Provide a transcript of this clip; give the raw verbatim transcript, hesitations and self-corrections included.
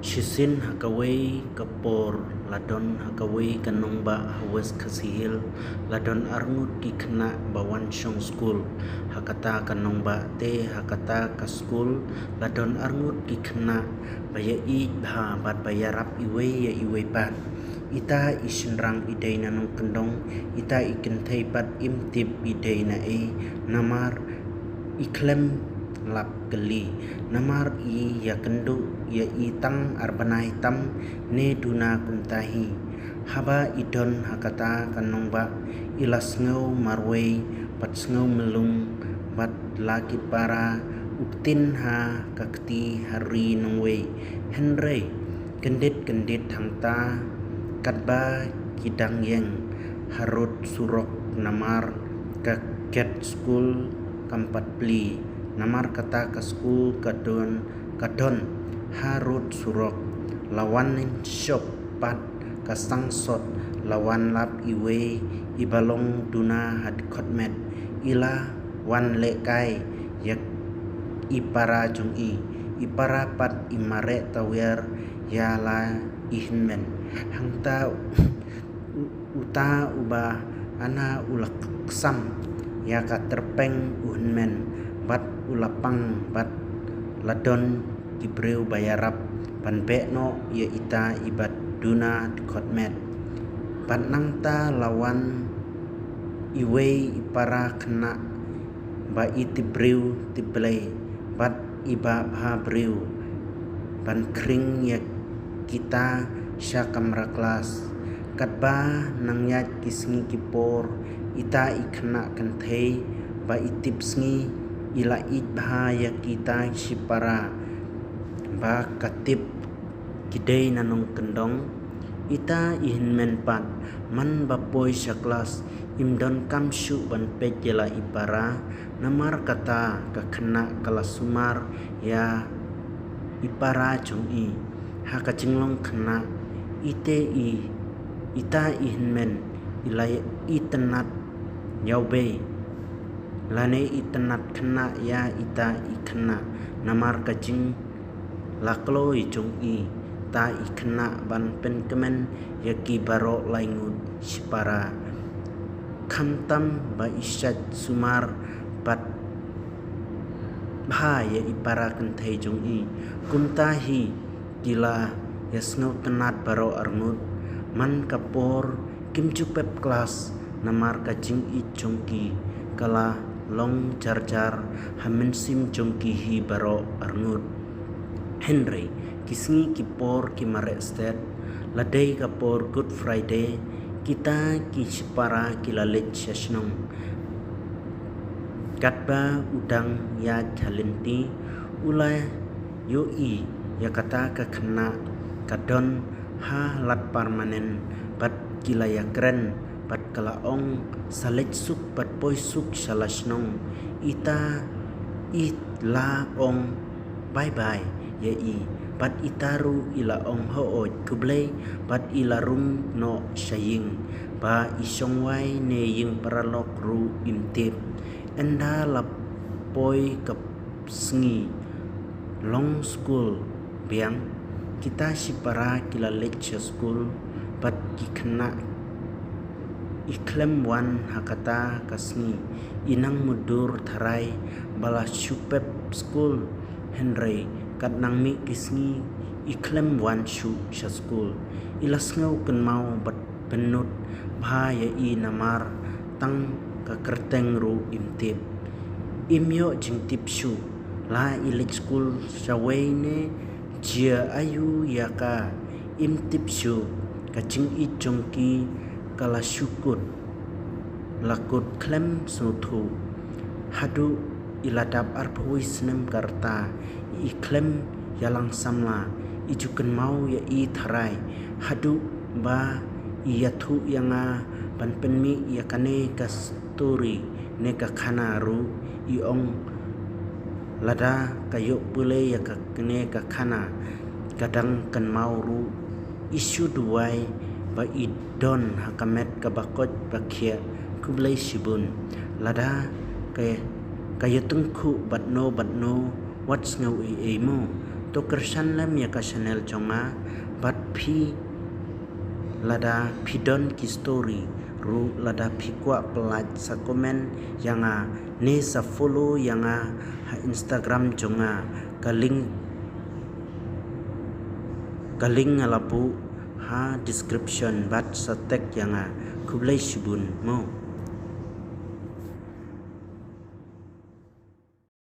Shisien ha kawei ka por la don ha kawei ka nongbah ha West Khasi Hills, la don arngut ki khynnah ba wan shong skul ha kata ka nongbah. Te ha kata ka skul la don arngut ki khynnah ba ïaieit bha bad ba ïarap iwei ïa iwei pat. Ita i shynrang i dei na nongkyndong, ita i kynthei pat im tip i dei na ei, namar i khlem lap kylli, namar i ïakynduh ïa i tang ar bnai tam ne duna kumta hi. Haba i don ha kata ka nongbah, i la sngew marwei bad sngew mlung bad la ki para u ktien ha ka kti ha ri nongwei. Hynrei kyndit kyndit hangta, katba ki dang ïeng harud surok, namar ka gate skul kam pat plie, namar kata ka skul ka don, ka don harud surok. La wan shop pat ka sangsot, la wan lap iwei i ba long duna ha dkhot met, i la wan lehkai ïa i para jong i. I para pat i mareh tawiar ïa la i hynmen. Hangta u-, uta uba ana u la ksam ïa ka tyrpeng u hynmen bad u la pang bad la don ki briew ba ïarap ban beh noh ïa ita i ba duna dkhot met. Bad nangta la wan iwei i para khynnah ba i tip briew tip Blei bad i ba bha briew ban khring ïa kita sha kamra klas. Katba nang ïaid ki sngi ki por, ita i khynnah kynthei ba i tip sngi i la ïeit bha ïa kita shipara ba ka tip ki dei na nongkyndong. Ita i hynmen pat, man ba poi sha klas, im donkam shuh ban peit ïa la i para, namar kata ka khynnah ka la sumar ïa i para jong i. Ha ka jinglong khynnah, ite i, ita i hynmen i la itynnad ïawbei lane itynnad khynnah ïa ita i khynnah, namar ka jing la kloi jong ita i khynnah ban pynkmen ïa ki baroh lai ngut shipara. Khamtam ba i shait sumar bad bha ïa i para kynthei jong i. Kumta hi ki la ïa sngewtynnad baroh arngut. Man ka por kim ju pep klas, namar ka jingïeit jong ki ka la long jar jar ha mynsiem jong ki hi baroh arngut. Hynrei ki sngi ki por ki mareh stet, la dei ka por Good Friday, kita ki shipara ki la leit sha shnong. Katba u dang ïaid ha lynti, u la ïohi ïa kata ka khynnah ka don ha lad permanent bad ki la ïakren bad ka la ong, sa leit suk bad poi suk sha la shnong. Ita i la ong bye bye ïa i bad ita ruh i la ong hooid khublei bad i la rung noh sha ïing ba i shongwai ne ïing paralok ruh im tip. Ynda la poi ka sngi long skul biang, kita shipara ki la leit sha skul bad ki khynnah i khlem wan ha kata ka sngi. I nang mutdur tharai ba la shu pep skul, hynrei kat nang mih ki sngi i khlem wan shuh sha skul. I la sngew kynmaw bad pynnud bha ïa i namar tang ka kyrteng ruh im tip. Im ïoh jingtip shuh la i leit skul shawei ne jia aïu ïa ka, im tip shuh. Ka jingïeit jong ki ka la shu kut, la kut khlem sngewthuh. Haduh i la dap arphew snem ka rta, i khlem ïalang samla, i ju kynmaw ïa i tharai. Haduh ba i ïathuh ïa nga ban pynmih ïa kane ka story ne ka khana ruh, i ong lada ka ïoh pule ïa kane ka khana, ka dang kynmaw ruh. I shu duwai ba i don ha ka met kaba koit ba khiah. Khublei shibun. Lada ka, ka ïatyngkhuh bad no bad no, wat sngew ei ei mo. To kyrshan lem ïa ka channel jong nga, bad phi lada phi don ki story ruh, lada phi kwah pyllait sa comment ïa nga ne sa follow ïa nga ha Instagram jong nga. Ka link, ka link nga la buh ha description bad sa tag ïa nga. Khublei shibun mo.